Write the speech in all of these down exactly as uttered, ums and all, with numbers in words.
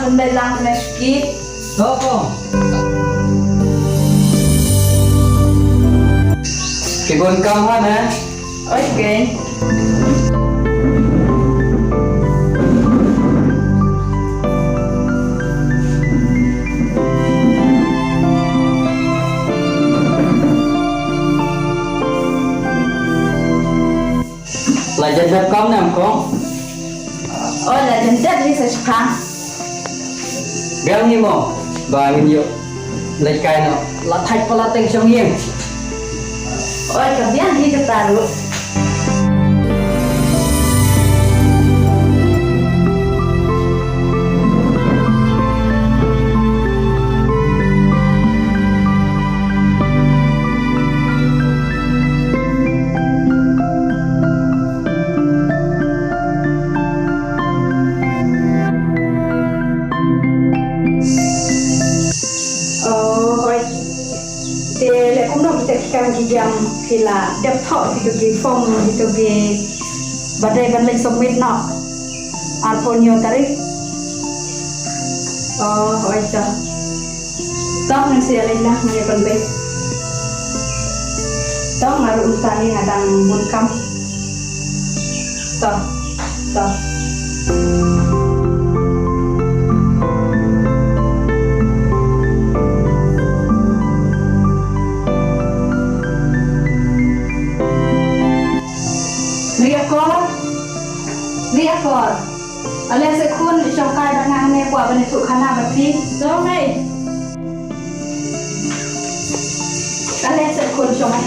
Pynbeit lang ne Shuki. To kong. Ki bun kam ha ne. Oi kong. La jan dep kam ne em kong? Oh, la jan dep hi sa shipang. Biang hi mo, ba ngin ïoh leit kai noh. La thait palat teng shong ïing. Oh, ka biang hi kata ruh. Oh, hooid. Te leh kumno kita ki kam ki jam, phi la dep thoh kito ki form, kito ki ba dei ban leit submit noh. Arphew hynñiew tarik. Oh, hooid to. To ngan sa ïa leit lang, ngan ïa pynbeit. To nga ruh mynta hi nga dang bun kam. To, to. Mei Akor. Mei Akor. Ale se khun, shong kai bad nga hangne, kwah ban ïathuh khana bad phi. To mei. Ale se khun shong ai.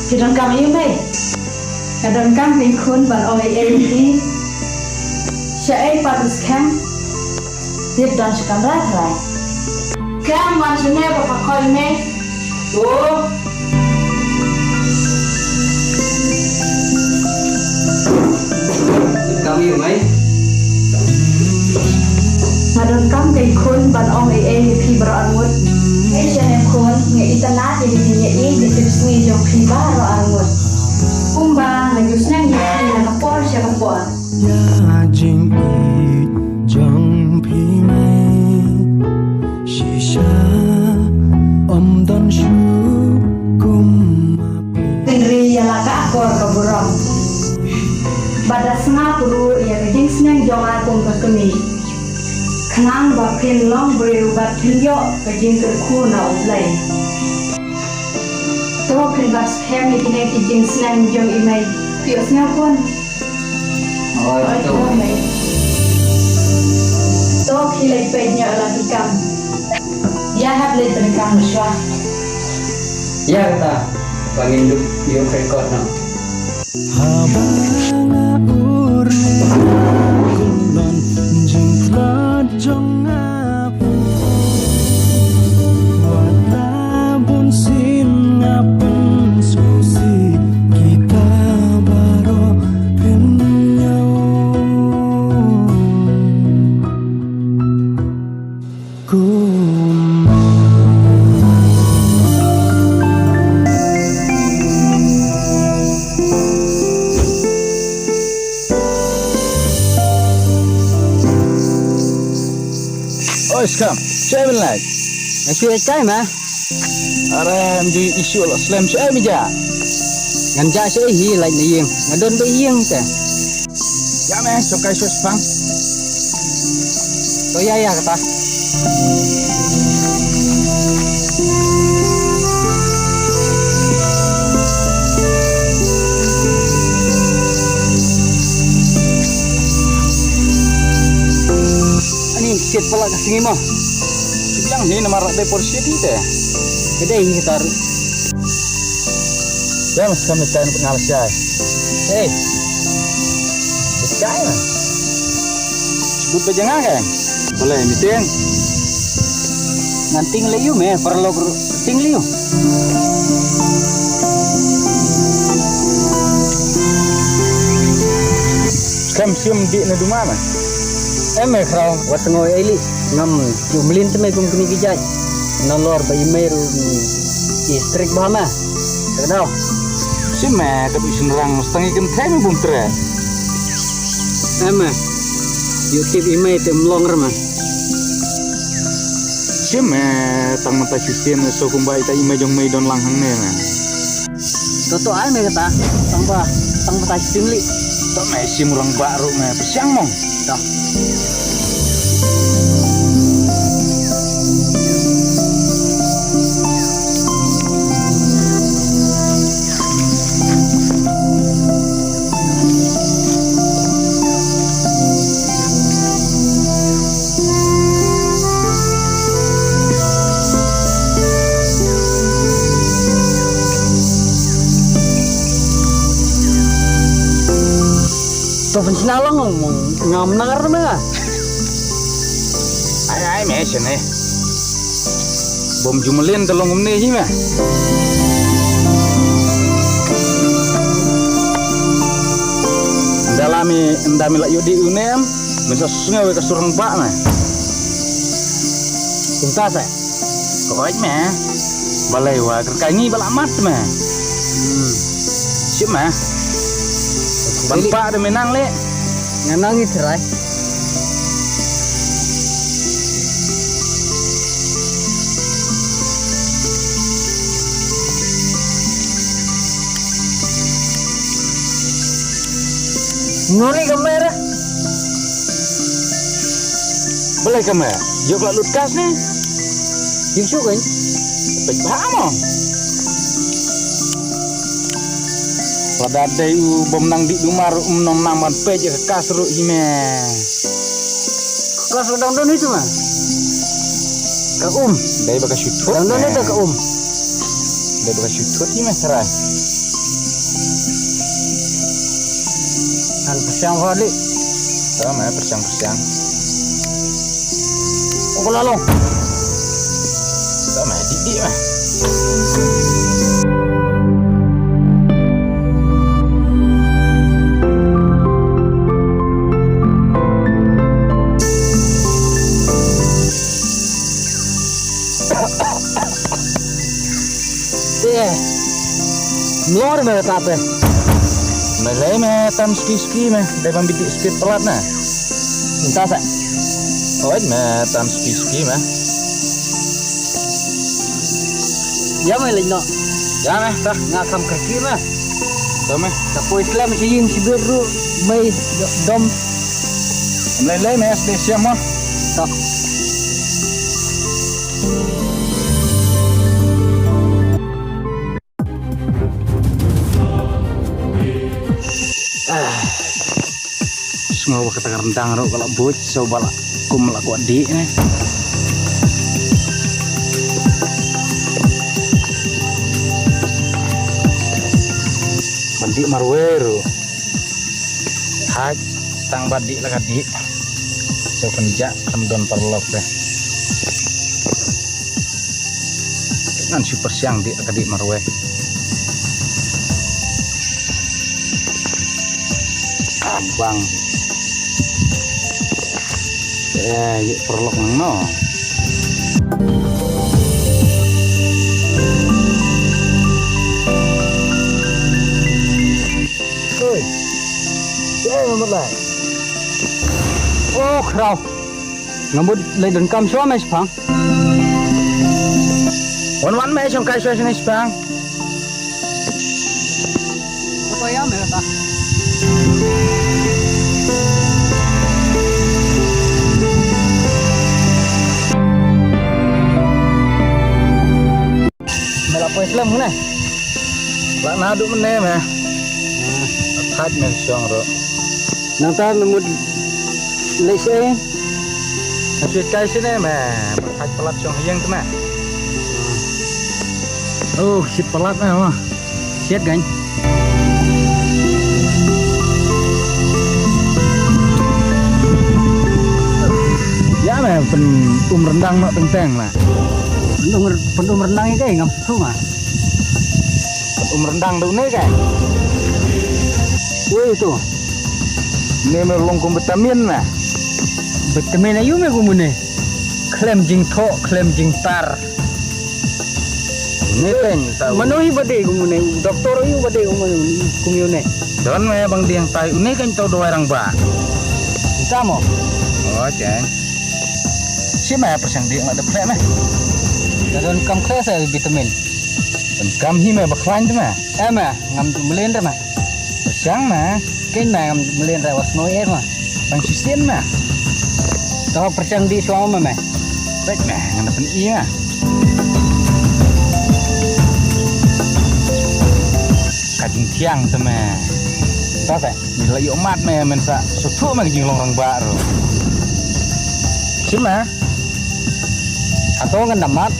Phi donkam aiu mei? Nga donkam kynkhun ban ong ei ei ïa phi. Shaei pat u skhem? Tip don sha kamra tharai. Skhem wan shane ba pha khoi mei. To. Kam ïa mei. Nga donkam kynkhun ban ong ei ei ïa phi baroh arngut. Ei sha ne khun, nga itynnad ïa ka jingïaid ka jingïaseng jong phi baroh arngut. Kumba nga ju sneng ïa phi na ka por sha ka por. Ïa jingïeit jong phi mei. Shisha ym don shuh kum ma phi. Hynrei ïa la ka akor ka burom. Bad da sngap ruh ïa ka jingsneng jong nga kum ka kmie. Khnang ba phin long briew bad phin ïoh ka jingkyrkhu na U Blei. To phin bat skhem ïa kine ki jingsneng jong i mei. Phi ïohsngew khun? Oi, to. To phi leit peit ïa la ki kam. Ïa hap leit peit kam shuwa. Ïa kata ba ngin dup ïoh record noh. Haba nga ur ne nga kynlong jingtlot jong nga. Wat la bun sien nga pynsngewsih kita baroh pynïoh. Kumno. Oi, Skam, shaei me leit? Nga shu ïaid kai ma. Are, em ju issue la slem, shaei me jah? Ngan jah shaei hi, leit na ïing. Nga don ba ïing te. Ïa me, shong kai shuwa shipang. To ïa ïa kata. Ani shit pala ka sngi mo. Biang hi namar dei por shit hi te. Ka dei hi kata ruh. Ïa, mas kam ni tan pyngal shai. Hey. Shai na. But ba janga ka. Boleh meeting. Ngan ting lei ïu me, paralok ting lei ïu. Kam sium di na duma me. Em me khraw, wat tengok ai li. Ngam ju mlien te me kum kini ki jait. Nalor ba i mei ruh i strict ba ma. Ka daw. Shim me, ka dei shynrang, stang i kynthei me bym treh. Em me. Ïoh tip i mei te ym long re me. Shim me, tang mynta shisien me, so kumba ita i mei jong mei don lang hangne me. To to ai me kata, tang ba, tang ba ta shisien li. To me shim u rangbah ruh me, pyrshang mo. To. To pynshna lang mo, ngam nang ar me. Ai ai me shane. Bym ju mlien te long kumne hi me. Nda la me, nda me la ïoh dih une em. Me sa sngew ïa ka sur rangbah me. Kumta sa. Hooid me. Balei wa kyrkai ngi ba la mat me. Hmm. Shim me. Ban pah da me nang leh. Nga nang i trai. Nuri ka mer. Balei ka mer? Ïoh la lut kas ne? Ïoh shu kan? Peit bha mo. Lada dei u bym nang dih dumar um nang nang ban peit ïa ka kas ruh hi me. Ka kas ka dang don hi tu ma. Ka um. Dei ba ka shu thut. Dang don hi tu ka um. Dei ba ka shu thut hi me serai. Kan pyrshang bha dih. Tama pyrshang pyrshang. Ko la long. Tama dih dih ma. Te. Mlor me ta te. Me lei me tam ski ski me. Dei ban bit speed palat na. Mynta sa. Oi me tam ski ski me. Ïa me lei no. Ïa me ta. Nga kham kyrkieh me. Dom me. Ta poi slem shi ïing shi bit ruh mei dom. Lei lei me sdei siam mo. Ta. Ah. Sngew ba kata ka rendang ruh ka la buit, so ba la kum la kwah dih ne. Ban dih marwei ruh. Thait tang ba dih la ka dih. So kan jah kan don paralok deh. Ngan shu pyrshang dih ka dih marwei. Abang. Eh, ïa paralok nang no. Oi. Sia ngamut lai. Oh, khraw. Ngamut lai don kam shwa me shipang. Wan wan me shong kai shwa shine shipang. Apa ya me ta? Me la poi slem ne. La na du mene me. Thait me shong ro. Nang ta me mut le se. Ka shu kai sini me, ba thait palat shong hiang te me. Oh, shit palat me ma. Shit gan. Ya me pen um rendang no teng teng me. Pen um, pen um rendang ïa kai ngam sngewthuh ma. Pen um rendang dei ne kai. Wei tu. Ne me long kum vitamin me. Vitamin aïu me kum ne. Khlem jingthoh, khlem jingtar. Ni kan ta. Mano hi ba dei kum une, doktor hi ba dei kum une, kum une. Don me bang dei hangtai, une kan tau dawai rangbah. Kita mo. Oh, ceng. Shi me pyrshang dei nga da phleh me. Ka don kam khleh sa vitamin. Don kam hi me ba khlaiñ te me. Eh me, ngam ju mlien te me. Pyrshang me. Keiñ me ngam mlien re wat snoi eh me. Tang shisien me. To pyrshang dih shuwa me me. Peit me ngan da pyni me. Ka jingthiang te me. To te. Ni la ïoh mat me men sa suthuh me ka jinglong rangbah ruh. Shim me. Hato ngan da mat.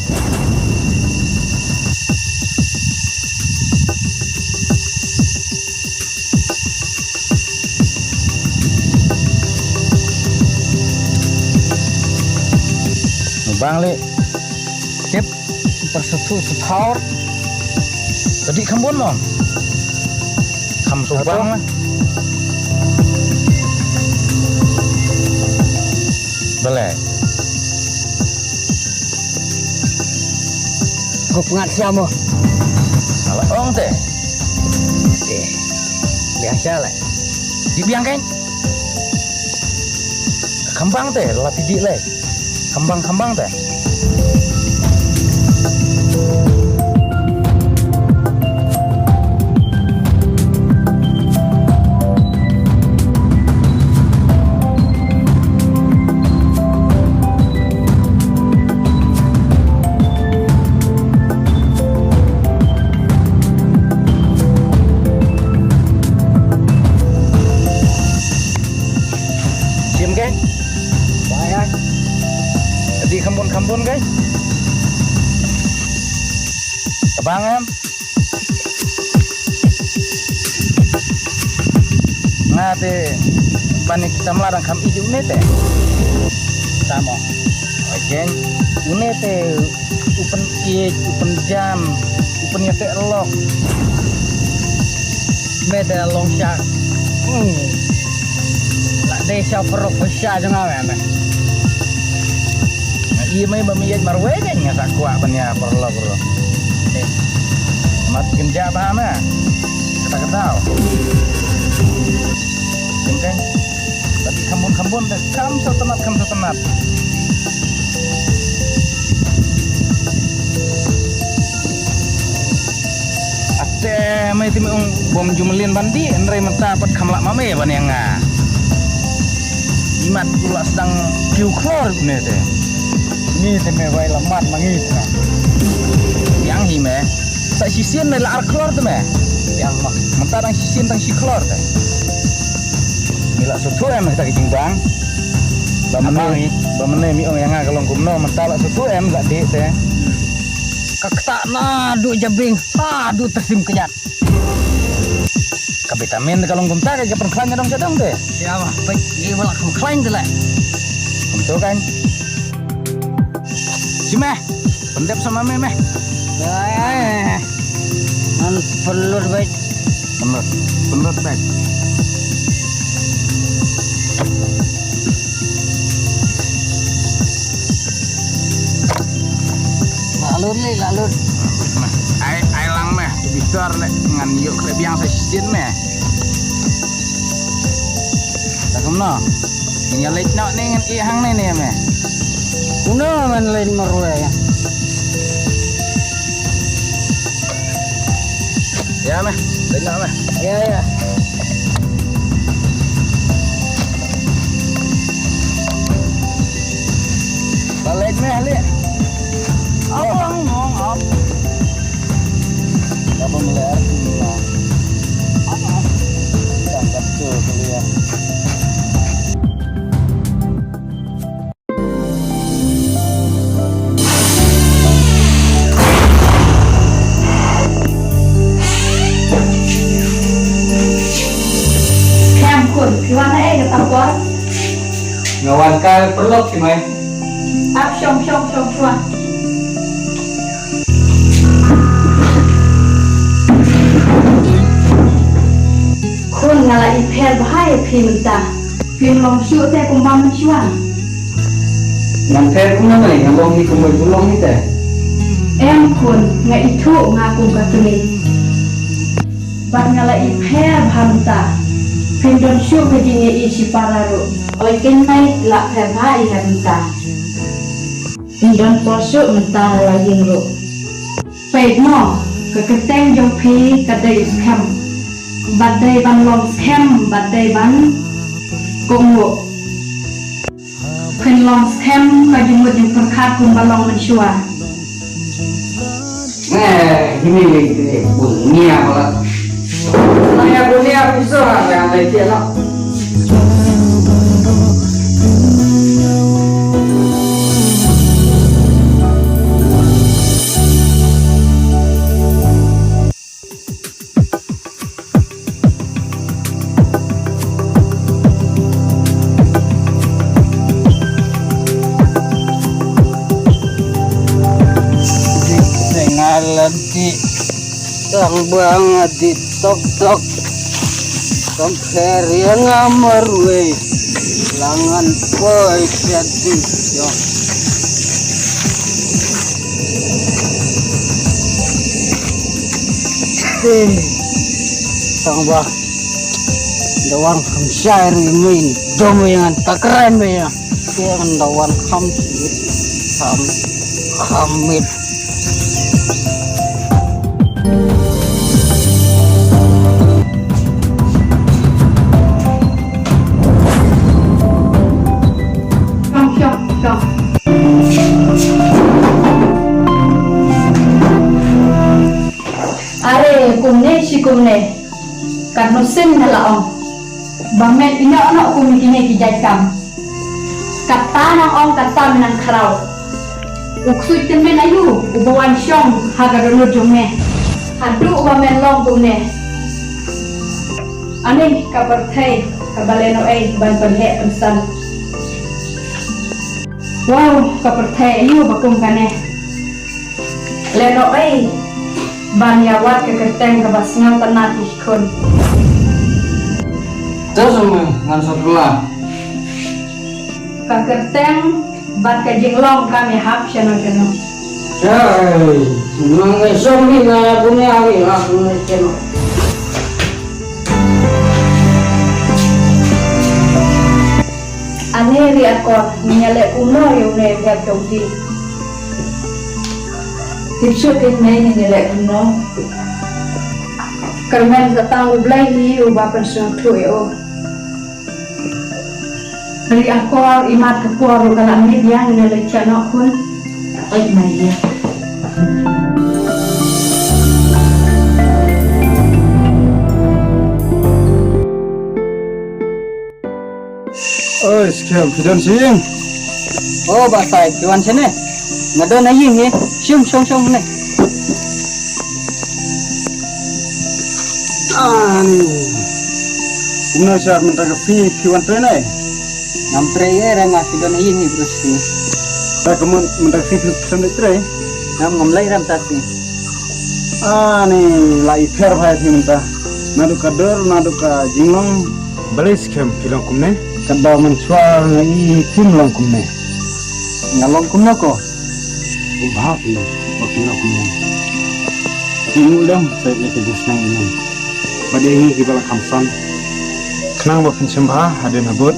Bang le. Tip. Persuthu suthaur. Tadi kham bun mo. Kham subang lah. Boleh. Ko pngat siamo. Ala ong te. Te. Biasa lah. Di biang kan? Khambang te la phi dih lei. Khambang khambang te. Sim ke? Bai ai. Tadi khambun khambun ke? Tabang em. Nga te panik samla dang kham iju ne te. Tamo. Ojen. Une te u pynïeit, u pynjam, u pynïateh lok. Me te long sha. Hmm. La dei sha paralok ba sha jong nga me. Nga i me ba me ïeit marwei kan nga sa kwah ban ïa paralok ruh. Mat kynja ba me. Kata kata. Jong kan. Tapi khambun khambun te kham satamat kham satamat. Ate mai te me ong bom jumelin bandi, enre mata pat kham lak mame ban ïa nga. Imat kula sedang kiu klor ne te. Ni te me bai lamat mangi te. Yang hi me. Sa shisien ne la ar klor te me. Yang ma. Mata dang shisien dang shi klor te. Ni la suthu em kata ki jingbang. Ba mene, ba mene mi ong ïa nga ka long kumno, mynta la suthu em la dih te. Ka kta na du jabing, ha du tersim kenyat. Ka vitamin ka long kumta ka pynkhlan jadong jadong te. Ïa ma, peit ngi ma la pynkhlan te le. Kumto kan. Sime. Pyndep sa ma me me. Ai. Ngan pynlut beit. Pynlut. Pynlut beit. La lut le, la lut. Ai, ai lang me. Tu bitar le ngan ïoh khleh biang sa shisien me. Ta kumno? Ngan ïa leit noh ne ngan ïeh hangne ne me. Kumno men leit marwei. Ïa me, leit noh me. Ïa, ïa. Ba leit me hali. Abang nong ap. Apa melihat? Apa? Tangkap tu kuliah. Phi wan ei kata por? Nga wan kai paralok te mai. Ap shong shong shong shwa. Khun nga la ipher bha ïa phi mynta. Phi long shuh te kumba mynshuwa. Ngan pher kumno nai, nga long hi kumba u long hi te. Em khun, nga ithuh nga kum ka kmie. Bad nga la ipher bha mynta. Phin don shuh ka jingïohi shipara ruh. Oi kynmaw, la pher bha ïa mynta. Phin don por shuh mynta la ïing ruh. Peit mo, ka kyrteng jong phi ka dei u skhem. Bad dei ban long skhem, bad dei ban kohnguh. Phin long skhem ka jingmut jingpyrkhat kumba long mynshuwa. Eh, ini ni, ini bunia pala. Saya bunia bisa ada yang lecet lah. Tang bang di tok tok. Kam pher ïa nga marwei. Langan poi pet di. Yo. Te. Tang ba. Da wan kham shai ri min. Dom ïa ngan takren ba ïa. Te ngan da wan kham shai. Kham. Kham mit. Shong, shong, shong. Are, kumne shi kumne. Katno sien nga la ong ba men ïeh noh kum kine ki jait kam. Kata nang ong kata men nang khraw. U ksuid tymmen aïu uba wan shong ha ka dohnud jong me. Haduh ba men long kumne. Ani ka pyrthei kaba lehnohei ban pynheh pynsan. Wow, ka pyrthei aïu ba kum kane. Lehnohei ban ïa wad ka kyrteng kaba sngewtynnat ïa ki khun. Te sngewbha ngan sa pla. Ka kyrteng bad ka jinglong kam ïahap shano shano. Shai, nang ngai song ni na bune awi lah ngai shano. Ani Ri Akor, ngin ïaleh kumno ïa une u hep jong phi? Tip shuh phi ne ngin ïaleh kumno? Kyrmen sa tang U Blei hi uba pynsngewthuh ïa u. Ri Akor, imat ka por ruh ka la miet ïa, ngin ïaleh shano khun. Oi, na ïa. Oi, skhem, phi don sha ïing? Oh, Bah Sai, phi wan shane? Nga don ha ïing hi. Shim, shong, shong ne. Ani. Kumno sha mynta ka phi, phi wan trei ne? Ngam trei ïa, ra nga phi don ha ïing hi, bro, sini. Ba ka mun, mynta ka phi, phi sem trei? Ngam, ngam lei ram ta sini. Ani, la i pher bha ïa phi mynta. Naduh ka dur, naduh ka jinglong. Balei skhem phi long kumne? Ka daw mynshuwa nga i phim long kumne. Nga long kumno ko? U bha phi ba phi long kumne. Phi nguh lem sa ïa ka jingsneng ïa ngi. Bad ïa ngi kiba la kham san. Khnang ba phin shem bha hadien habud.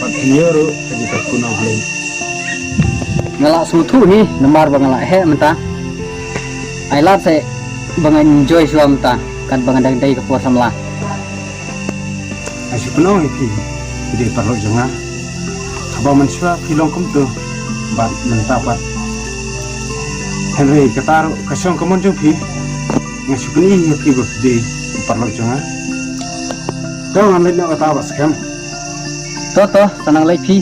Bad phin ïoh ruh ka jingkyrkhu na U Blei. Nga la sngewthuh hi namar ba nga la heh mynta. Ai lad sa ba nga enjoy shuwa mynta katba nga dang dei ka por samla. Nga shu pynong ïa phi, phi dei paralok jong nga. Haba mynshuwa phi long kumto bad mynta pat. Hynrei kata ruh ka shong ka mon jong phi. Nga shu pyni ïa phi ba phi dei paralok jong nga. To ngan leit noh kata ba skhem. To to, sa nang leit phi.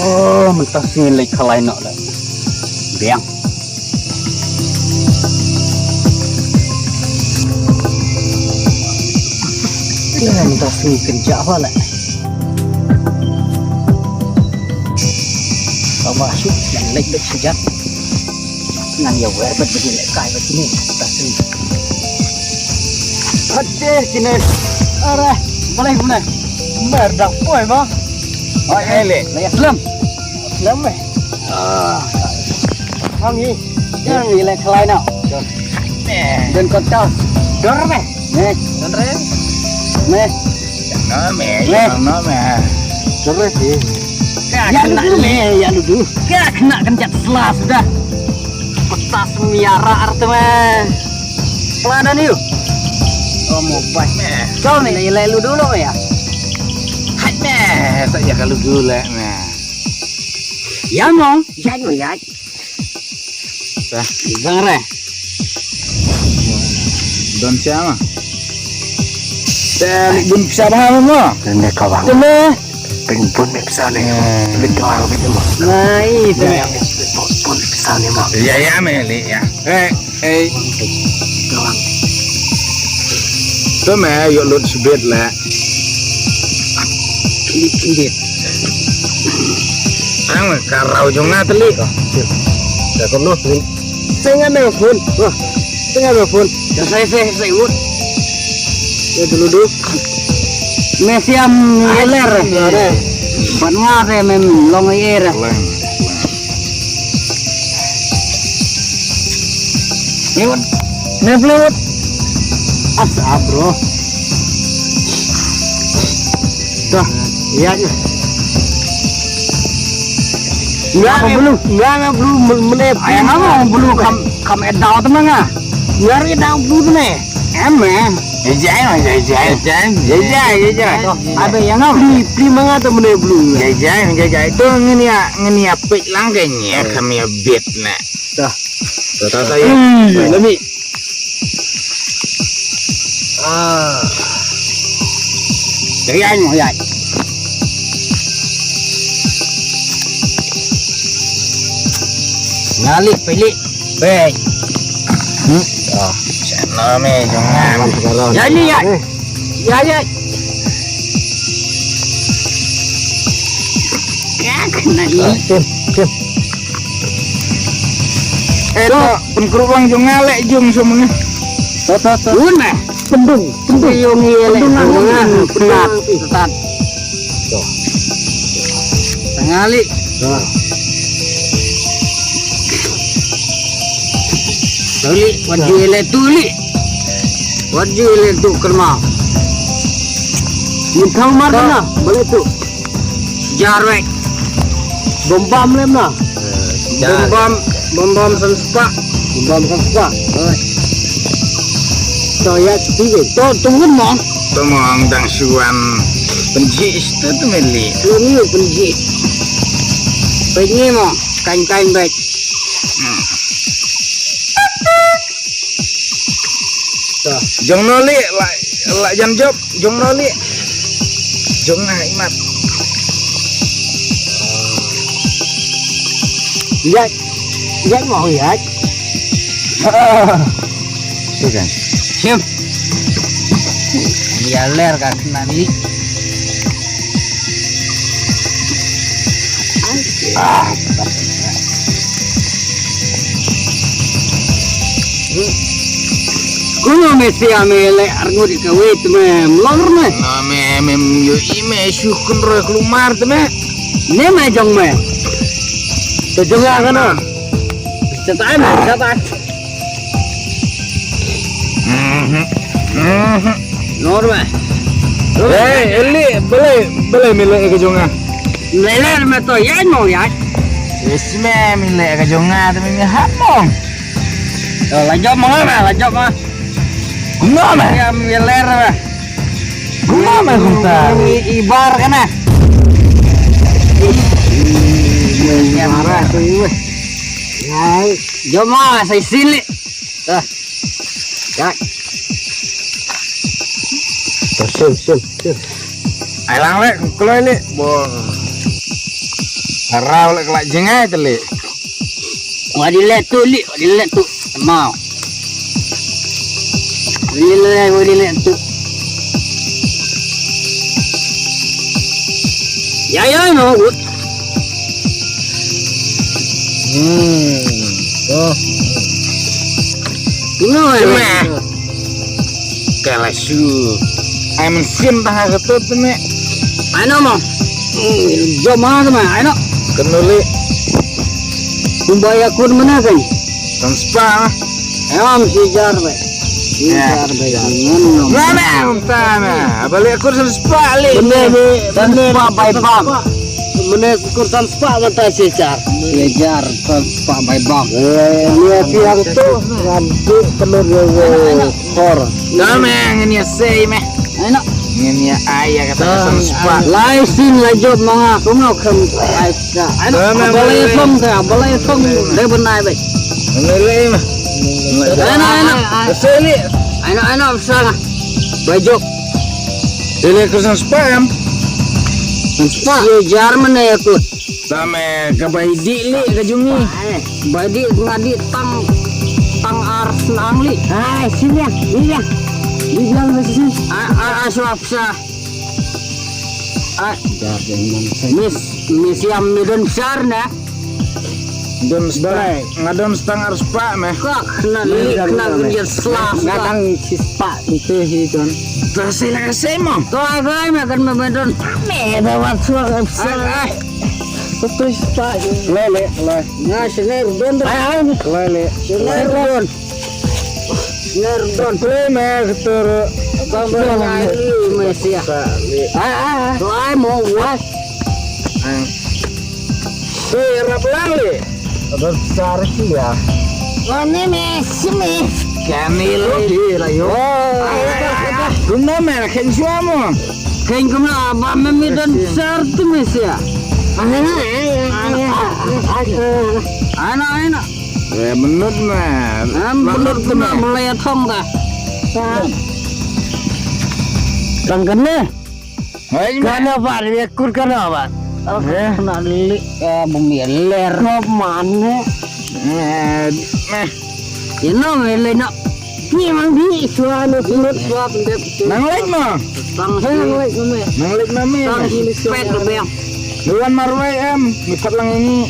Oh, mynta sngi leit khalai noh leh. Biang. Leh mynta sngi kynjah ho leh. Kaba shu leh leit leit sejak. Ngan ïa wer bad bad leh kai bad kine. Mynta sngi. Hati kine. Are, balei kumne? Mer dak poi mo. Oi, eh, le. Leh slem. Slem eh. Ah. Hang hi. Yang ni leh khlai na. Don konta. Dor me. Ne. Don re. Ne. No me, no me. Dor re. Ya lu du me, ya lu du. Ka kena kan jat sla sudah. Petas miara artu me. Pelana ni. Oh, mau pas me. Kau me, ni leh lu dulu ya. Hai me, tak ya kalau dulu me. Ya mo, ya mo ya. Sa. Bang re. Don siapa? Sa, bun siapa mo? Rende kawang. Tene. Pynbun me pisa ne. Hmm. Bit kawang bit mo. Nai, tene. Bun pisa Ïa, ïa, me li, ïa. Eh, eh. To me, ïoh lut sibit la. Sibit. Ang ka rau jong nga teli ko. Dah kono, teli. Tengah me phone. Wah, tengah me phone. Dah saya, saya, saya, wut. Ya, dulu, dulu. Me siam ler. Ban nga te mem long yer. Lewat. Lewat, lewat. Asa, bro. Dah, iya nya. Nga belum, nga belum menep. Ayang apa belum kam kam edau teman nga. Nga edau belum teman. Em eh. Jai jai jai jai. Jai jai jai jai. Ada yang apa? Pli pli manga tu menep belum. Jai jai jai jai. Tu ngini ya ngini ya pek lang ke ni. Kami ya bit na. Dah. Dah dah dah. Lami. Ah. Dah ya ni ya. Ngali pili. Bek. Hmm. Ah, sana me jangan. Ya ni ya. Ya ya. Ya kena ni. Tim, tim. Eh, to, pynkruplang jong nga leh jong semua. To, to, to. Bun meh. Pendung, pendung. Yung iya leh pendung. Pendung. Pendung. Pendung. To. Tang ali. To. Tuli, wan ju ele tuli. Wan ju ele tu kerma. Mun thau mar na, balik tu. Jar wek. Bom bam lem na. Bom bam, bom bam san spah. Bom bam san spah. Oi. To ya ti ge. To tunggu mo. To mo ang dang suan penji stu tu meli. Lu ni penji. Penji mo, kain-kain baik. Hmm. Jong no li la la jan jop jong no li. Jong na imat. Yat yat mo yat. Tu kan. Sim. Dia ler kan na li. Ah. Kuno me sia me le arngut ka wet me mlor me. Na me me yo i me shu kun ro klumar te me. Ne me jong me. Te jong ya kana. Chata me chata. Mhm. Mhm. Nor me. Hey, Eli, bele bele mele ka jonga. Mele me to ya mo ya. Yes me mele ka jonga te me hap mo. Yo la jop mo me la jop mo. Kumno me? Ya mele me. Kumno me kumta? Ibar kana. Ibar tu. Jom ma sai sili. Ah. Ya. Sim sim sim. Ai lang le kloi le bo. Harau le kelak jengai te le. Wa di le tu li, wa di le tu. Mau. Wa di le, wa di le tu. Ya ya no gut. Hmm. Oh. Ino eh. Kala shu. Ai men sim ta ha ka tot ne. Ai no mo. Joma ta ma ai no. Kenuli. Kumba ya kun mana kan. Kan spa. Em si jar be. Si jar be. Ngan no. Mana ta ma. Balik kun spa li. Bener be. Spa bai bam. Mene kursan spa mata sejar. Sejar kursan spa bai bang. Eh, ni ati yang tu ngan di telur yo kor. Dame ngin ya sei meh. Ayo. Ngin ya ai ya kata kursan spa. Lai sin la job manga kumno kam ai ka. Ayo. Balai thong ka, balai thong de benai bai. Ngin le meh. Ayo, ayo. Sei li. Ayo, ayo, besar. Bai job. Dele kursan spa em. Spa. Sejar mene ya kut. Tama ka bai dih leh ka jong ngi. Bai dih nga dih tang, tang ar snang leh. Ai, sini ya, ini ya. Di biang ka sini. Ai, ai, ai, suap sa. Ai. Miss, miss yang midon besar na. Don stang, nga don stang ar spah meh. Kak, na li, na li, slah. Nga dang si spah itu hi don. Terus sila kasi mo. To ai kai me kan me don. Me da wat suak. Ai, ai. Satu juta. Lele, lele. Nga sini Rudon tu. Lele. Sini Rudon. Sini Rudon. Play me ketur. Bang bang ngai Malaysia. Ah, ah. Tuai mau buat. Play rap lang le. Rap besar sih ya. Ini Messi, Messi. Kani lo di la yo. Kumno me, keng shuwa mo. Keng kumno ba me mi don sar tu me sia. Ana, ana. Eh, menut me. Menut me melai thong ta. Tang kene. Hai, kana ba, dia kur kana ba. Eh, na li, eh, bumi ler. Kop mane. Eh, eh. Ino me le no. Ni mang di suan no suan suan dep. Nang lek no. Tang nang lek no me. Nang lek no me. Tang pet lo beng. Luan marwai em, mi pat lang ini.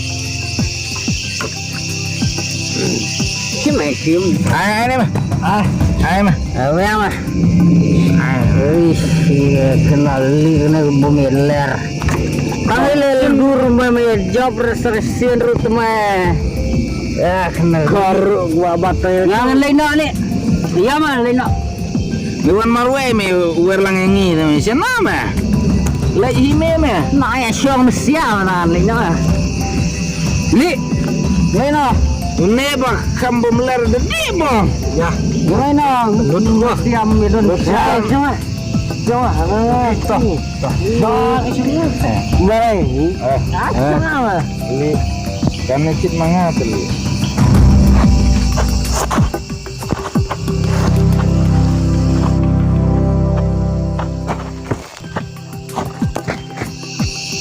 Kim ai kim. Ai, ai, ni ma. Ai. Ai, ma. Ai, ma. Ai. Ui, kena li kena bumi ler. Kang ile dur ma me job reservation route ma. Ya, kena. Kor gua batai. Yang lain nak ni. Ya ma, lain nak. Liwan marwei me wer lang ngi me sien ma me. Lai hi me me. Na ya shong me sia na ni na. Li. Me na. Ne ba kam bom ler de di mo. Ya. Me na. Lut mo. Sia me don. Lut mo. Sia cuma. Cuma. Toh. Ba ke sini. Barai. Eh. Apa nama? Li. Kami kit manga tu li.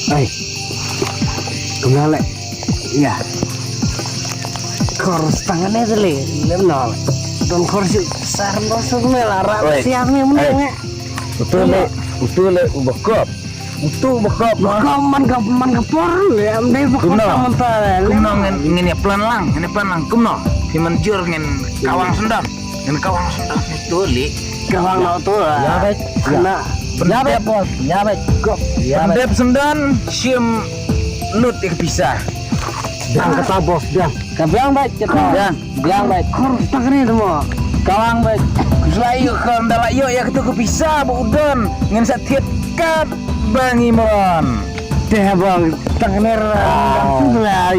Ai. Kumno le. Ya. Kor stang ne le. Lem no. Don kor si sar no sumel ara siam ni mun. Utu le, utu le u bakop. Utu bakop. Bakop man ka, man ka por le, am dei bakop. Kumno? Kumno ngin, ngin ïa plan lang, ngin ïa plan lang. Kumno? Phi mynjur ngin kawang sendon. Ngin kawang sendon. Utu le. Kawang no tu. Ya, baik. Kena. Ya, baik, bos. Ya, baik. Kop. Ya, baik. Pyndep sendon, shim lut ïa ka pisa. Biang kata, bos, biang. Ka biang, baik, kata. Biang. Biang bad. Kor tak ni tu mo. Kawang bad. Ku la ïoh ka, nda la ïoh ïa katu ka pisa ba u don. Ngin sa thied kat ba ngi mron. Te ba tak ni ra. Tu la.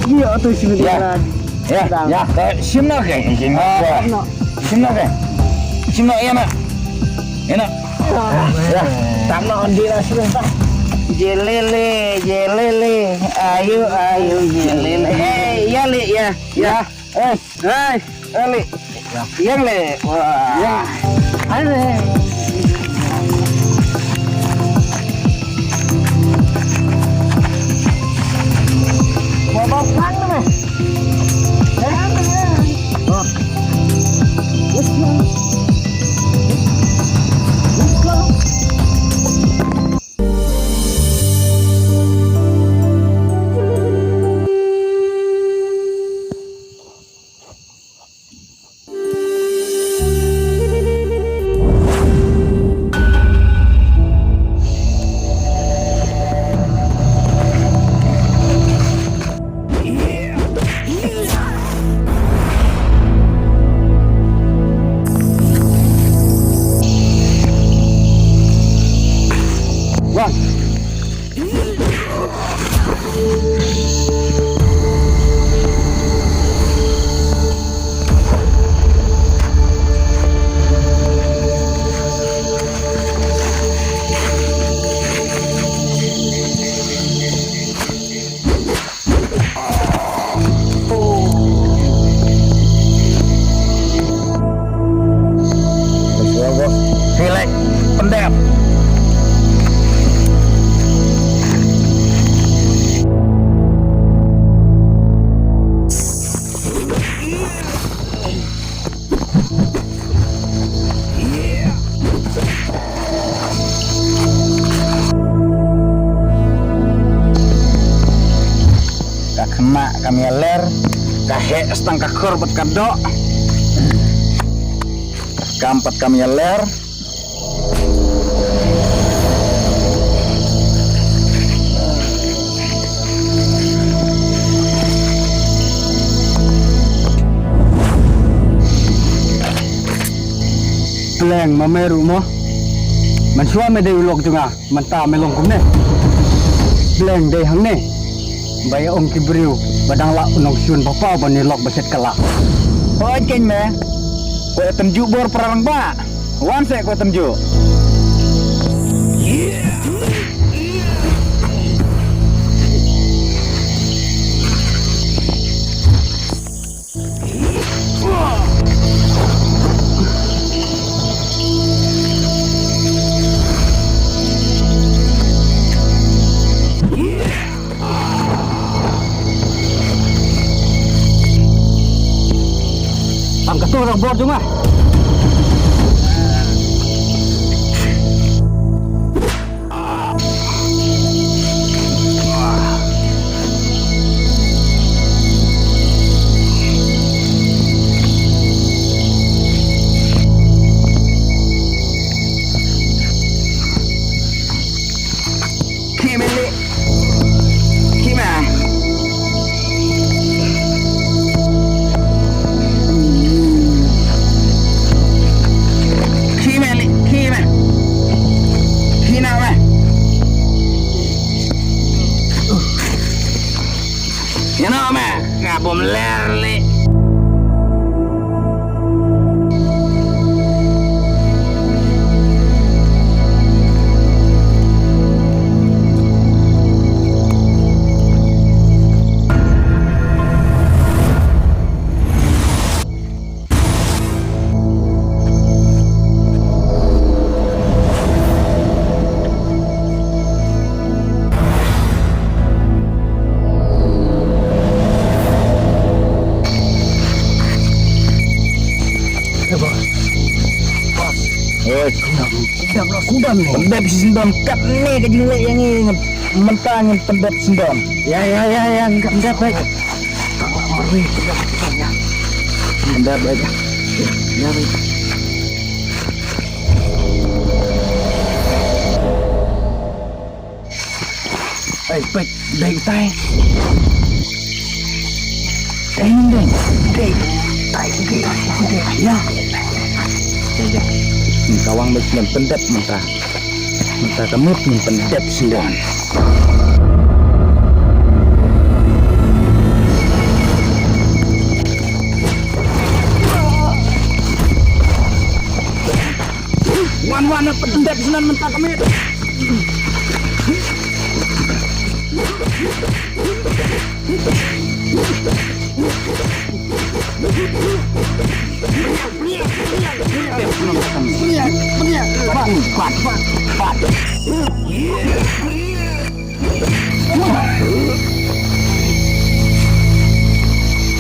Ïoh tu sini. Ya. Ya. Ka shim na ke. Shim na ke. Shim na ïa na. Ïa na. Ya. Tam na on di la shim na. Jelele, jelele. Ayu, ayu, jelele. Eh, ya le ya. Ya. Eh, eh, eh, le. Yang le. Wah. Ya. Ada. Wah, bau kang tu meh. Oh. Let's go. Let's go. Kam ïaler, ka heh stang ka khor bad ka doh. Kam pat kam ïaler. Pleng ma me ruh mo. Mynshuwa me dei u lok jong nga. Mynta me long kumne. Pleng dei hangne. Ba ïa ong ki briew ba dang lah u nongshun ba paw ban ïalok ba shet kylla. Hooid keiñ me. Ko tynjuh bor para rangbah. Wan seh ko tynjuh. Tang kato orang bor jong nga. Khie ma leh. Khie ma. Khie ma leh, khie ma. Khie na ma. Ïa no ma, nga bym ler leh. Oi. Sendam, sendam, sendam. Pyndep shi syndon katne ka jingleh ïa ngi, mynta ngin pyndep syndon. Ïa, ïa, ïa, ïa, ngin pyndep, eh. Pyndep, eh. Ïa, ïa. Ei, peit, dei utai. Dei, dei, dei. Utai, dei, dei. Ïa. Dei, dei. Ka wang beit, ngin pyndep mynta. Mynta ka miet ngin pyndep syndon. Wan, wan, pyndep syndon mynta ka miet.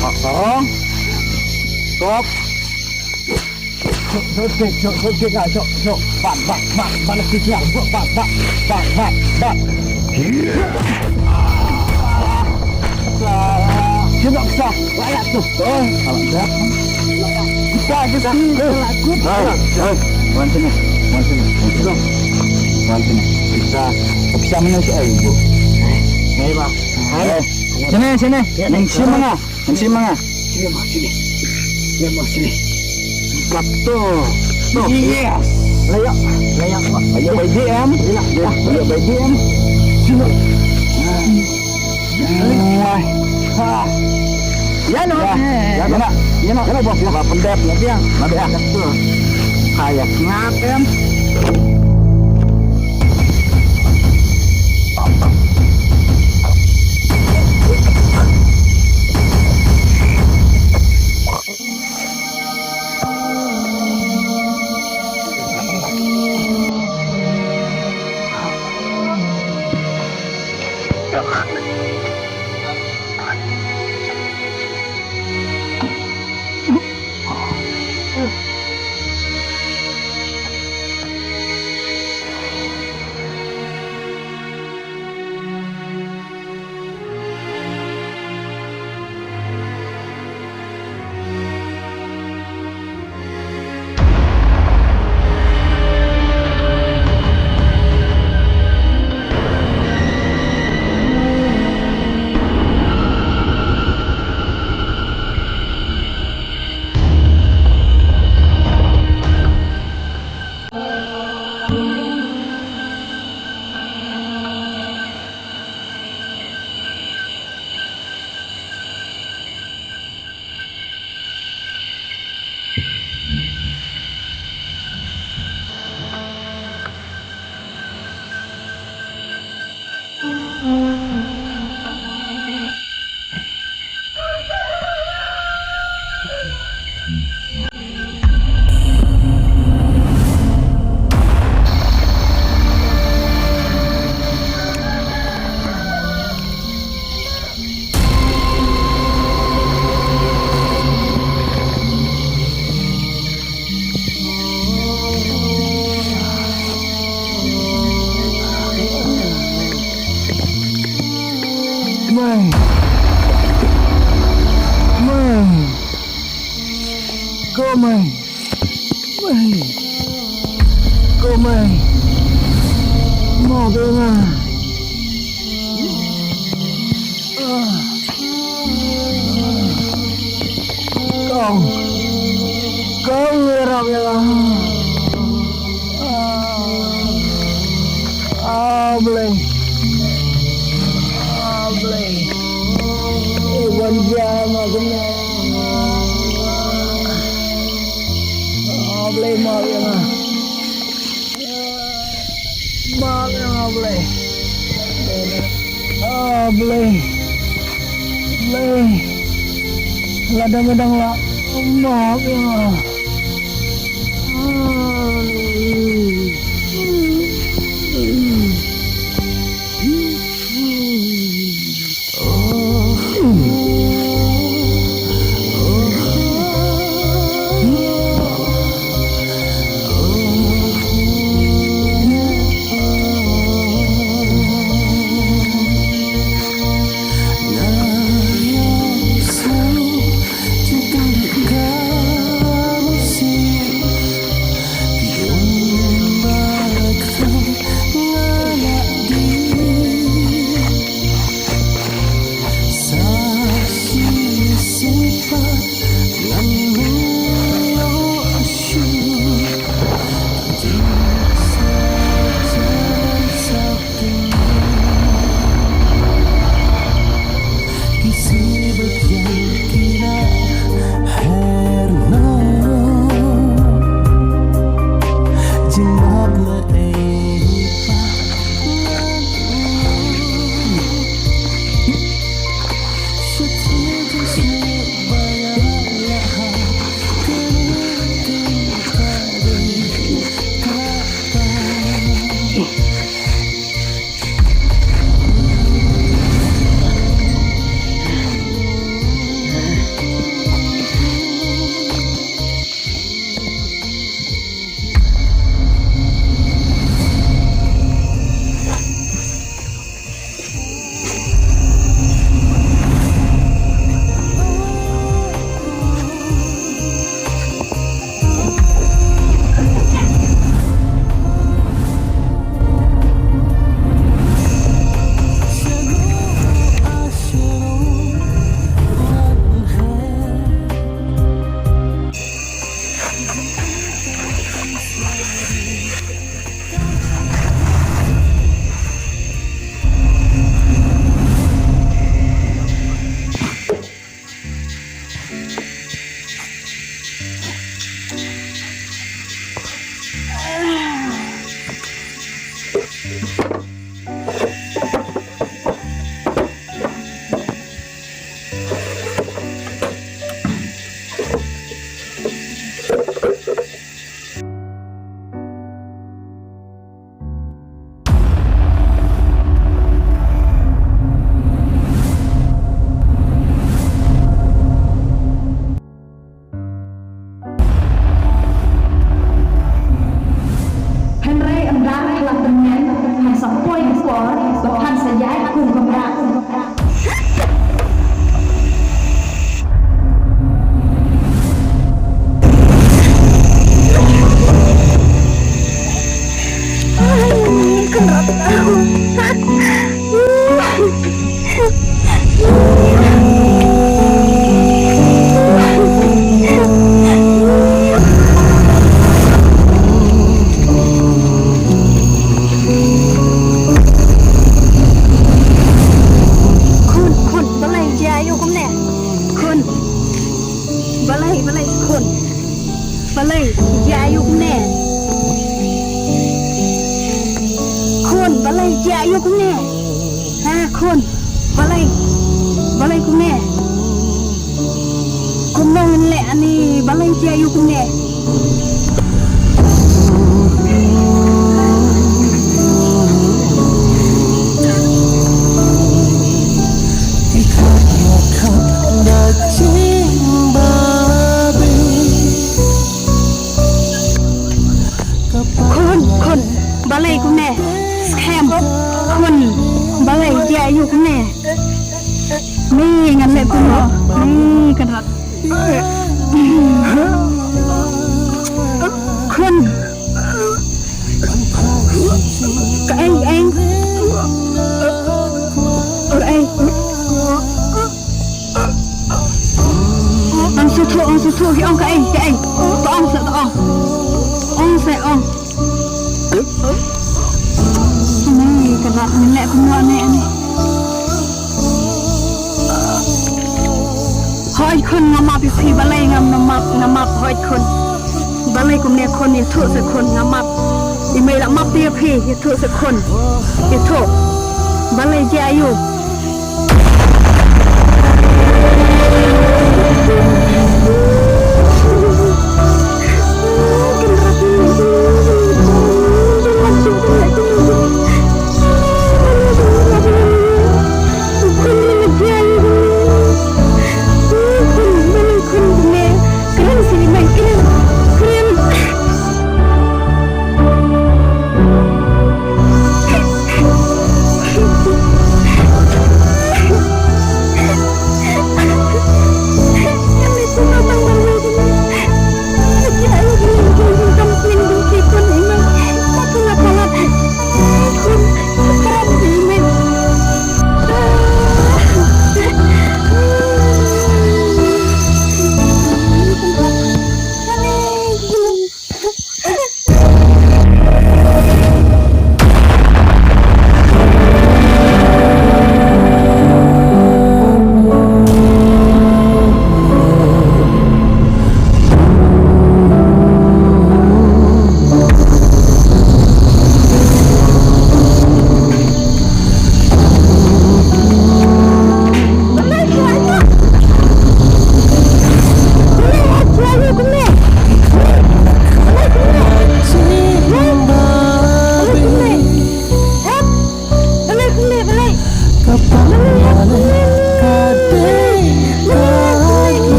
Kok sarong. Kok. Jom, jom, jom, jom, jom, jom, jom. Bat, bat, bat, bat, bat, bat, bat, bat, bat. Jom, jom, jom. Layak tu. Oh, salah dah. Kita, kita. Layak tu. Hai, hai. Wan sini, wan sini, wan sini. Wan sini. Kita, kita mana si Ayu, Bu? Hai, Bang. Hai. Sini, sini. Ning sini mana? Sini, sini, sini. Sini, sini. Empat tu. Tu. Yes. Layak. Layak, Pak. Layak by D M. Layak, layak. Layak by D M. Sini. Wah. Ha. Ya, no. Ya, ya, no. Ya, no. Ya, no, bos. Ya, pendek, ya, dia. Nah, dia. Betul. Kayak ngapain? Ko Mei. Mei. Ko Mei. Map ïa nga. Kong. Kong, ïarap ïa nga. Ah, Blei. Ah, Blei. Eh, wan jia ma kumne. Ah, Blei, map ïa nga. Map ïa nga, Blei. Ah, Blei. Blei. Lada me dang lah, map ïa nga. Hynrei ynda la tymmen, phan sa poi ka por ba phan sa ïaid kum ka mrad. Khun, khun, balei jia aïu kumne? Khun. Balei, balei, khun. Balei jia aïu kumne? Khun, balei jia aïu kumne? Ha, khun. Balei. Balei kumne? Kumno ngin leh ani, balei jia aïu kumne? Khun, khun, balei kumne? Skhem. Khun, balei jia aïu kumne? Mi ngan leh kumno? Mi kan rat. Sngewthuh, ong sngewthuh, ki ong kaei, kaei. To ong sa, to ong. Ong sa, ong. Ni ka rat ni leh kumno ne ani. Hooid khun, nga map ïa phi, balei ngam map, nga map hooid khun. Balei kumne khun, ïathuh sa khun, nga map. I mei la map ïa phi, ïathuh sa khun. Ïathuh. Balei jia aïu.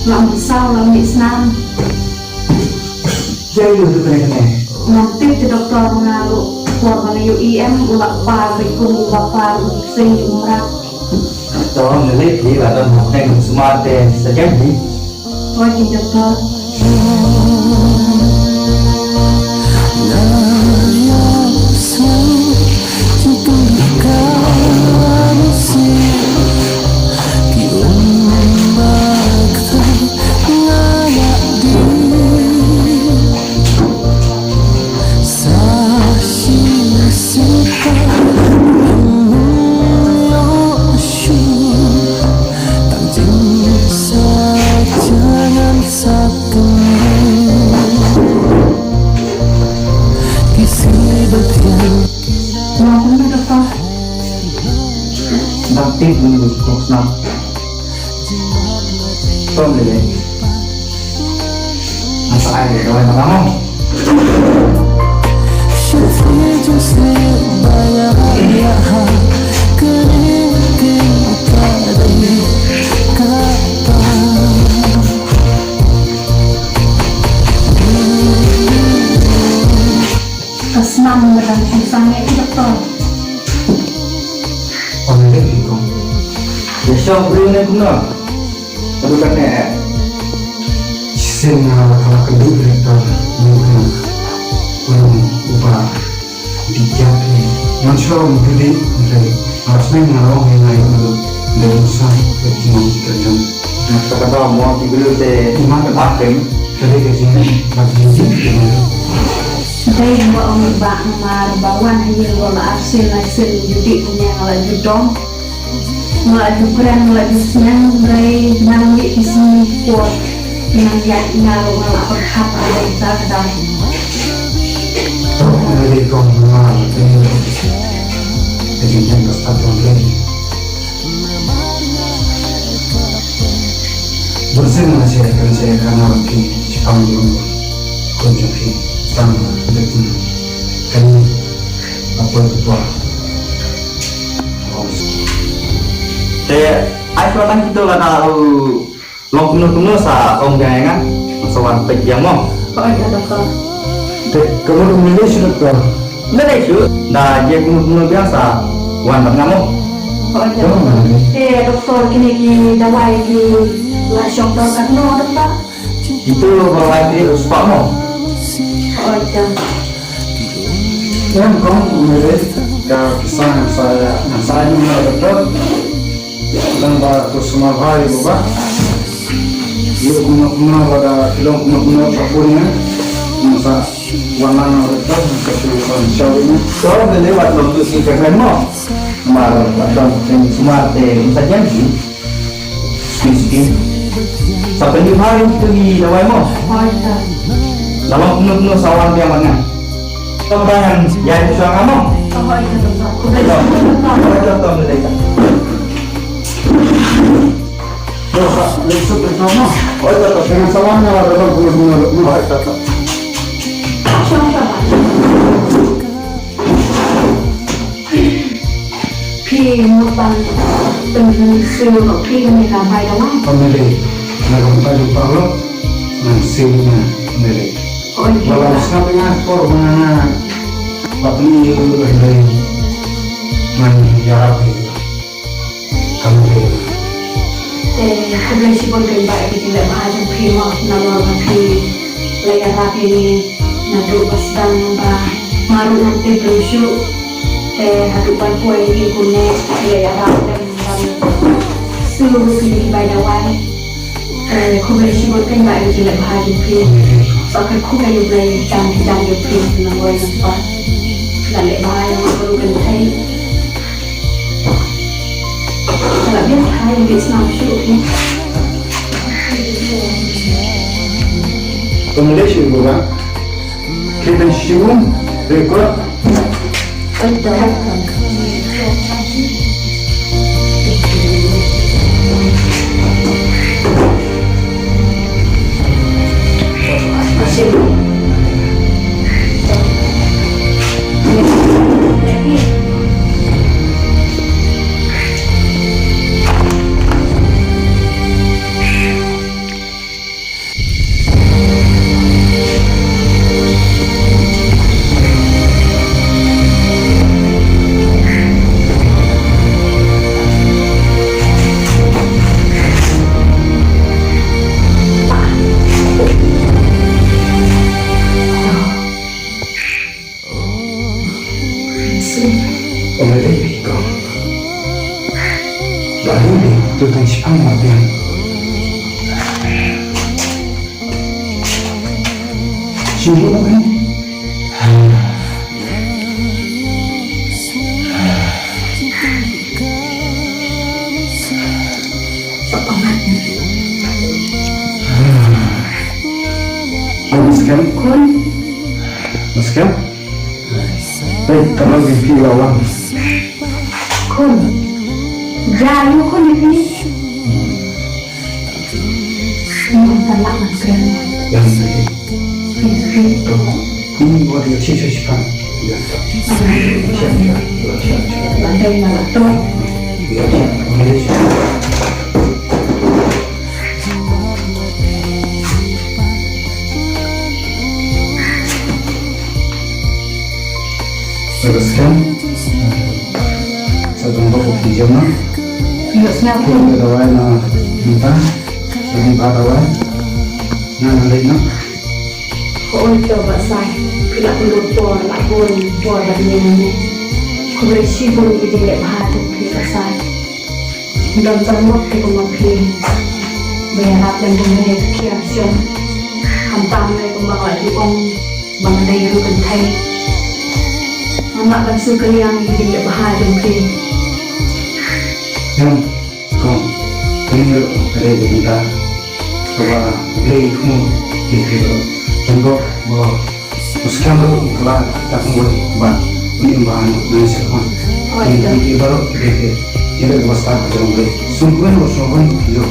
Nga ym saw, nga ym mih snam. Ïa, ïa, ïa, ïa, ïa. Ngam tip te doktor, nga ruh por ba nga ïohi em u la par beit kum uba par u ksei u mrad. To, nga leit phi la don hapdeng u sumar te sa jem phi. Oi, ki doktor. Kok snap. Tom lele. Asa ai lele, dawai mana mo? Ka snam ba dang shu sang ïa ki doktor. Ong dei ki kong. Ïa shong briew ne kumno? Ka dei kane. Shisien nga la ka la ka dei doktor. Ngi kena. Kumno uba. Di kiak ni. Ngan shu ong dei dei. Nga la sneng nga la ong ïa nga ïa nga dei usa. Dei ki nong ki kyrjong. Kata ba mo ki briew te. Iman ka ba kem. Ka dei ka jingim ba jingim ki briew. Dei ba ong ba namar ba wan ha ïing ba la arsien laisien judit ïa nga la ju dom. Nga la ju kren, nga la ju sneng, hynrei nang ïa ki sngi por nang ïa nga ruh nga la pyrkhat ïa ka dei ta ka dei. To nga dei kong nga la dei ka jingim ka stad jong dei. Bunsien nga sha kan sha kan nga ki shipang jong kun jong ki tang dei kun kan apa tu. Te ai shuwa tang kito lada u long kumno kumno sa ong biang ïa nga. Sa wan peit biang mo. Hooid ïa doktor. Te kumno kumno lei shu doktor. Lei shu da ïa kumno kumno biang sa wan bad nga mo. Hooid ïa doktor. Te doktor kine ki dawai ki la shong dor katno doktor? Kito ba lai te u spah mo. Hooid ïa. Em kong kumne ka pisa ngan sa ngan sa ïa ngan doktor. Lang ba tu semua bhai baba. Yu kumno kumno lada kilong kumno kumno ka punya. Ngan sa wan lang doktor ngan sa tu wan shaw ini. So lele wat long tu si keren mo. Mar wat long sumar te ngan sa janji. Skim, skim. Sa pynjubha ïa kitu ki dawai mo. Hooid sir. Lada kumno kumno sa wan biang bad nga. Tom ba ngan ïa ïa shuwa nga mo. Hooid sir, tom. Hooid sir, tom, hooid sir, tom. Yo, sa, leit suk, leit suk mo. Hooid sir, tom. Ngan sa wan nga lada kumno kumno. Hooid sir, tom. Shuwa, shuwa. Phi mut ban pynsiew noh phi ne ka bai dawai? Pynlei na ka bynta jong ka paralok ngan siew na pynlei. Oi. Ba la sngap ïa nga por ba nga la pyni ïa u hynrei ngan ïarap ïa u. Ka pynlei. Te khublei shibun kein ba ïa ka jingleh bha jong phi mo namar ba phi la ïarap ïa ngi. Naduh ba sdang ba nga ruh ngam tip ruh shuh. Te haduh ban poi ïa ki kumne ki la ïarap lem ban siew ruh ki bai dawai. Te khublei shibun kein ba ïa ka jingleh bha jong phi. Sa kyrkhu ïa U Blei jam ki jam jong phi na wei na spa. Ka leh bha ïa nga ruh kynthei. Ka la biang bha ïa ka snam shuh phi. Khublei shibun ba. Kita shibun record. Ong ïa dei phi kong. Ba dei phi tu tang shipang ma biang. Shu ru ong. Ong skhem. Khun. Skhem. Hei, ka long ïa phi la wan. Khun. Nga Ya, ïa khun ïa phi. Ïa khun ka lah ngan kren. Ïa khun ïa phi. Ïa khun. Khun ïa khun ïa phi. Ïa. Ïa. Ïa. Ïa. Ïa. Sa ka skem. Sa ka mbok u phi jam na. Ïa, sngap. Phi ka dawai na mynta. Sa ka ba dawai. Na na lei na. Hooid to Bah Sai. Phi la kynduh por, la bun por bad ngi ne. Khublei shibun ki jingleh bha jong phi Bah Sai. Ym don tang mut te kum ma phi ba ïarap lem kumne, kiar shong. Khamtam ne kumba nga la ju ong ba nga dei ruh kynthei. Ngam lah ban sngewkylliang ïa ki jingleh bha jong phi. Em, kong, kane ruh ka dei ka bynta kaba U Blei u thmu ïa phi ruh. Jan bok, bok. U skhem ruh u kylla kita kumwei bad un im bha noh nang sha khmat. Hooid. Ngi ki baroh ki dei ki jingleh kaba stad ka jong U Blei. Sngewbha, sngewbha ïoh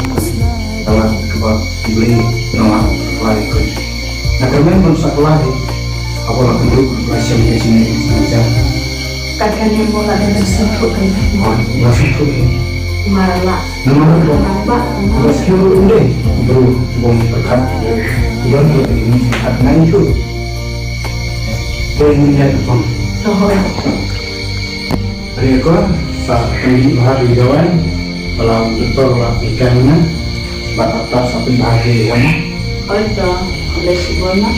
ka lad kaba U Blei u la kylla ïa phi. Na kyrmen ban sa kylla hi, haba la kynduh la shem ka jingïaid ka jingïaid. Kat kane mo la dei ban sngewthuh kan. Hooid, la sngewthuh hi. Mar la. Namar ba, ba, ba skill ruh ym dei bru bym pyrkhat. Ïa, ïa, ïa, pyrkhat ngan ïathuh. Dei ngi ïa ka pang. Hooid. Ri ko sa pynlong bha ri jawai. Ba la doktor la pynkan na. Ba doktor sa pynbha ri jawai. Hooid to, khublei shibun na.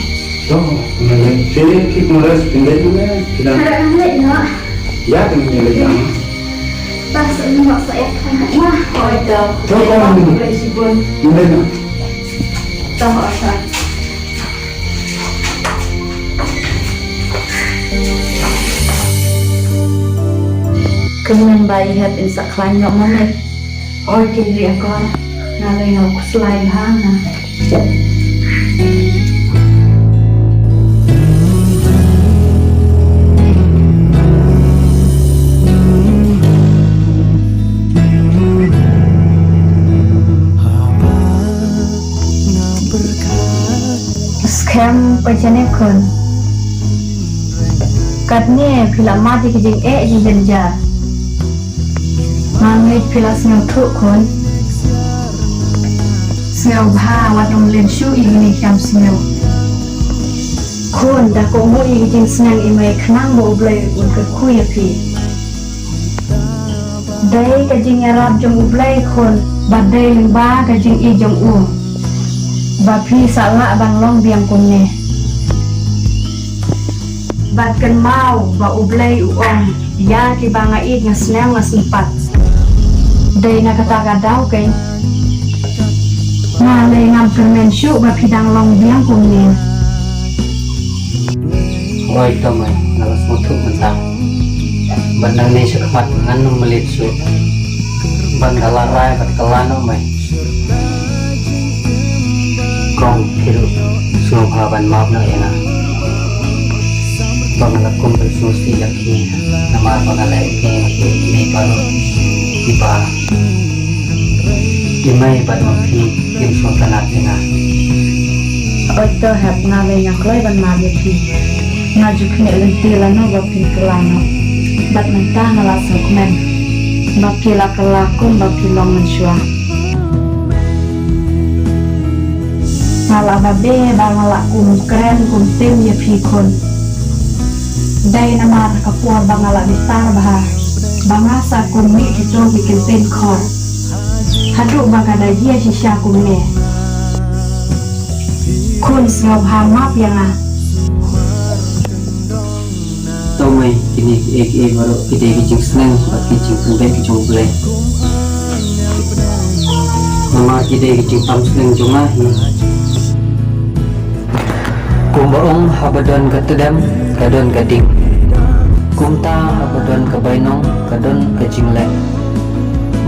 To, ngi leit. Phi, phi khublei shibun na. Phi dang. Ngi leit na. Ïa, ngi leit na. Pas ni mak sa ïa khan na. Hooid to. To, kong. Khublei shibun. Ngi leit na. To, hooid to. Kynmaw ba i hep in sa khlaiñ noh ma me. Hooid, kin ri akor. Nga lei nga khuslai bha nga. Skhem pajane khun. Katne phi la mad ïa ki jingeh jingjynjar. Nga ngeit phi la sngewthuh khun. Sngewbha wat nym len shuh ïa kine ki kam sngew. Khun, da kohnguh ïa ki jingsneng i mei khnang ba U Blei un kyrkhu ïa phi. Dei ka jingïarap jong U Blei khun, bad dei lyngba ka jingïeit jong u ba phi sa lah ban long biang kumne. Bad kynmaw ba U Blei u ong, ïa kiba nga ïeit nga sneng nga sympat. Dei na kata ka daw keiñ nga lei ngam kyrmen shuh ba phi dang long biang kumne. Hooid to mei, nga la sngewthuh mynta. Bad nangne shakhmat ngan nym mlien shuh. Bad nga la rai bad kylla noh mei. Kong, phi ruh sngewbha ban map noh ïa nga. Ba nga la kum ban sngewsih ïa phi namar ba nga la ïeit ïa kine baroh kiba i mei bad ma phi kim sngewtynnat ïa nga. Hooid to hep, nga lei nga kloi ban map ïa phi. Nga ju khmih lynti lano ba phin kylla noh. Bad mynta nga la sngewkmen ba phi la kylla kumba phi long mynshuwa. Nga la babe ba nga la kum kren kum tim ïa phi khun. Dei namar ka por ba nga la bitar bha ba nga sa kum mih kito ki kyntien khor. Haduh ba ka da jia shisha kumne. Khun, sngewbha map ïa nga. To mei, kine kiei kiei baroh ki dei ki jingsneng bad ki jingpynbeit ki jong U Blei. Namar ki dei ki jingtam sneng jong nga hi. Kumba ong, haba don ka tdem ka don ka ding. Kumta haba don ka bainong ka don ka jingleh.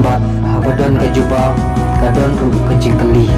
Bad haba don ka jubab ka don ruh ka jingkylli.